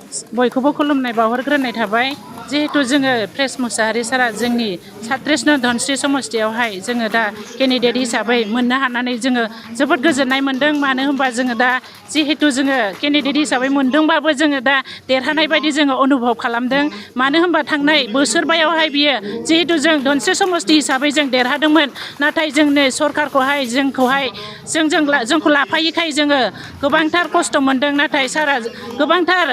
बयखौबो खुलुमनाय बावहरग्रोनाय थाबाय जिहेतु जोङो प्रेस मुसाहारि सारा जोंनि 37 नं धनस्री समस्तियावहाय जोङो दा केन्डिडेट हिसाबै मोननो हानानै जोङो जोबोद गोजोननाय मोन्दों मानो होनबा जोङो दा जिहेतु जोङो केन्डिडेट हिसाबै मोन्दोंबाबो जोङो दा देरहानाय बायदि जोङो अनुभब खालामदों मानो होनबा थांनाय बोसोरबायावहाय बियो जिहेतु जों धनस्री समस्ति हिसाबै जों देरहादोंमोन नाथाय जोंनि सरकारखौहाय जोंखौ लाफायैखाय जोङो गोबांथार खस्थ' मोन्दों नाथाय सारा गोबांथार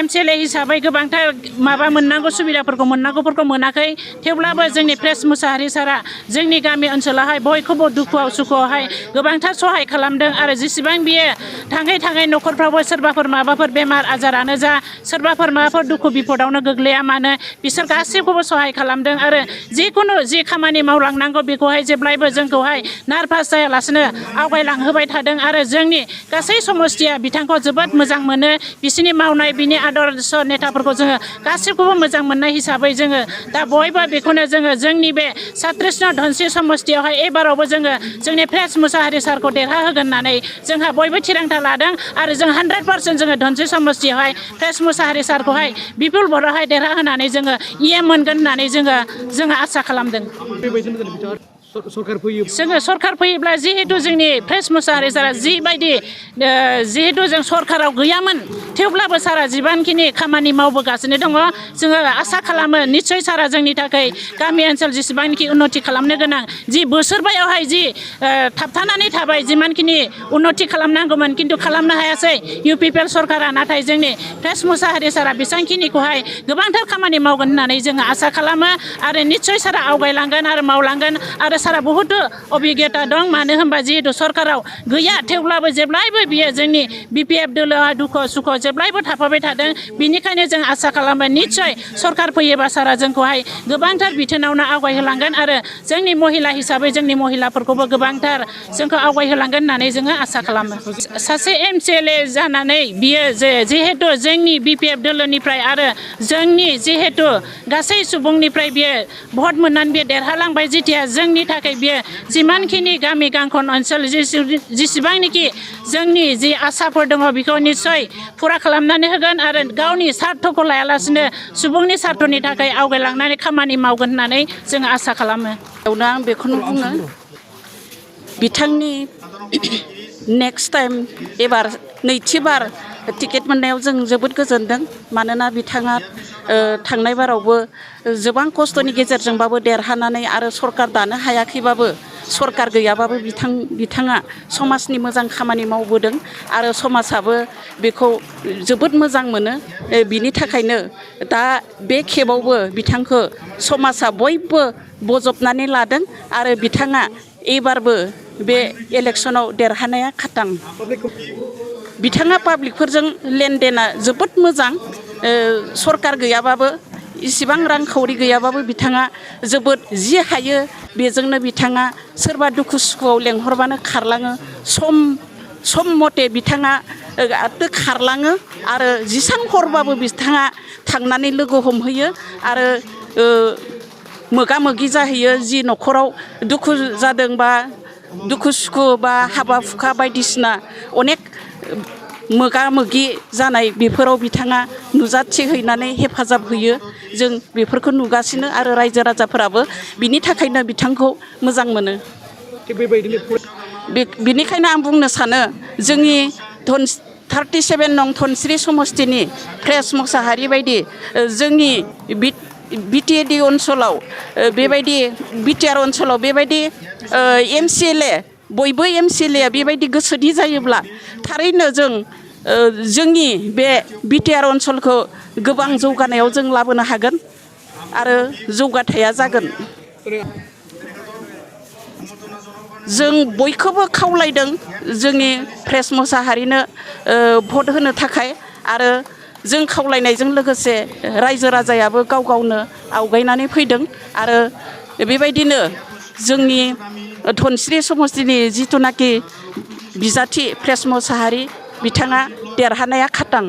MCLA हिसाबै गोबांथार माबा मोननांगौ सुबिदाफोरखौ मोननांगौफोरखौ मोनाखै थेवब्लाबो जोंनि प्रेस मुसाहारि सारा जोंनि गामि ओनसोलावहाय बयखौबो दुखुआव सुखुआवहाय गोबांथार सहाय खालामदों आरो जेसेबां बियो थाङै न'खरफ्रावबो सोरबाफोर माबाफोर बेमार आजारानो जा सोरबाफोर माबाफोर दुखु बिपदावनो गोग्लैया मानो बिसोर गासैखौबो सहाय खालामदों आरो जिखुनु जि खामानि मावलांनांगौ बेखौहाय जेब्लायबो जोंखौहाय नारभास जायालासेनो आवगायलांहोबाय थादों आरो जोंनि गासै समस्तिया बिथांखौ जोबोद मोजां मोनो बिसिनि मावनाय बिनि आदर्श नेताफोरखौ जोङो गासैखौबो मोजां मोननाय हिसाबै जोङो दा बयबो बेखौनो जोङो जोंनि बे 37 नं धनस्री समस्तियावहाय एबारावबो जोङो जोंनि प्रेस मुसाहारि सारखौ देरहाहोगोन होननानै जोंहा बयबो थिरांथा लादों आरो जों 100% जोङो धनस्री समस्तियावहाय प्रेस मुसाहारि सारखौहाय बिपुल भटआवहाय देरहाहोनानै जोङो मोनगोन होननानै जोङो आसा खालामदों जोङो सरकार फैयोब्ला जिहेतु जोंनि प्रेस मुसाहारि सारा जिबायदि जिहेतु जों सरकाराव गैयामोन थेवब्लाबो सारा जिबानखिनि खामानि मावबोगासिनो दङ जोङो आसा खालामो निस्सय सारा जोंनि थाखाय गामि ओनसोल जेसेबांखि उन्नति खालामनो गोनां जि बोसोरबायावहाय जि थाबथानानै थाबाय जिमानखिनि उन्नति खालामनांगौमोन खिन्थु खालामनो हायासै UPPL सरकारा नाथाय जोंनि प्रेस मुसाहारि सारा बेसांखिनिखौहाय गोबांथार खामानि मावगोन होननानै जोङो आसा खालामो आरो निस्सय सारा आवगायलांगोन आरो मावलांगोन आरो सारा बहुद अभिज्ञता दं मानो होनबा जिहेतु सरकाराव गैया थेवब्लाबो जेब्लायबो बियो जोंनि BPF दोलोआ दुखु सुखु जेब्लायबो थाफाबाय थादों बिनिखायनो जों आसा खालामो निस्सय सरकार फैयोबा सारा जोंखौहाय गोबांथार बिथोनावनो आवगायहोलांगोन आरो जोंनि महिला हिसाबै जोंनि महिलाफोरखौबो गोबांथार जोंखौ आवगायहोलांगोन होननानै जोङो आसा खालामो सासे MCLA जानानै बियो जिहेतु जोंनि BPF दोलोनिफ्राय आरो जोंनि जिहेतु गासै सुबुंनिफ्राय बियो भट मोननानै बियो देरहालांबाय जेथिया जोंनि थाखाय बियो जिमानखिनि गामि गांखन ओनसोल जेसेबांनाखि जोंनि जि आसाफोर दङ बेखौ निस्सय फुरा खालामनानै होगोन आरो गावनि सार्थखौ लायालासिनो सुबुंनि सार्थनि थाखाय आवगायलांनानै खामानि मावगोन होननानै जोङो आसा खालामो आं बेखौनो बुङो बिथांनि नेक्स्ट टाइम एबार नैथिबार टिकेट मोननायाव जों जोबोद गोजोनदों मानोना बिथाङा थांनाय बारावबो गोबां खस्थ'नि गेजेरजोंबाबो देरहानानै आरो सरकार दानो हायाखैबाबो सरकार गैयाबाबो बिथाङा समाजनि मोजां खामानि मावबोदों आरो समाजाबो बेखौ जोबोद मोजां मोनो बिनि थाखायनो दा बे खेबावबो बिथांखौ समाजा बयबो बजबनानै लादों आरो बिथाङा एबारबो बे इलेक्सनाव देरहानाया खाथां बिथाङा पाब्लिकफोरजों लेनदेना जोबोद मोजां सरकार गैयाबाबो इसिबां रांखावरि गैयाबाबो बिथाङा जोबोद जि हायो बेजोंनो बिथाङा सोरबा दुखु सुखुआव लेंहरबानो खारलाङो सम मथे बिथाङा खारलाङो आरो जेसां हरबाबो बिथाङा थांनानै लोगो हमहैयो आरो मोगा मोगि जाहैयो जि न'खराव दुखु जादों बा दुखु सुखु बा हाबा हुखा बायदिसिना अनेक मोगा मोगि जानाय बेफोराव बिथाङा नुजाथिहैनानै हेफाजाब होयो जों बेफोरखौ नुगासिनो आरो रायजो राजाफोराबो बिनि थाखायनो बिथांखौ मोजां मोनो बिनिखायनो आं बुंनो सानो जोंनि 37 नं धनस्री समस्तिनि प्रेस मुसाहारि बायदि जोंनि BTAD ओनसोलाव बेबायदि BTR ओनसोलाव बेबायदि MCLA बयबो MCLA बेबायदि गोसोनि जायोब्ला थारैनो जों जोंनि बे BTR ओनसोलखौ गोबां जौगानायाव जों लाबोनो हागोन आरो जौगाथाया जागोन जों बयखौबो खावलायदों जोंनि प्रेस मुसाहारिनो भट होनो थाखाय आरो जों खावलायनायजों लोगोसे रायजो राजायाबो गाव गावनो आवगायनानै फैदों आरो बेबायदिनो जोंनि धनस्री समस्तिनि जिथुनाखि बिजाथि प्रेस मुसाहारि बिथाङा देरहानाया खाथां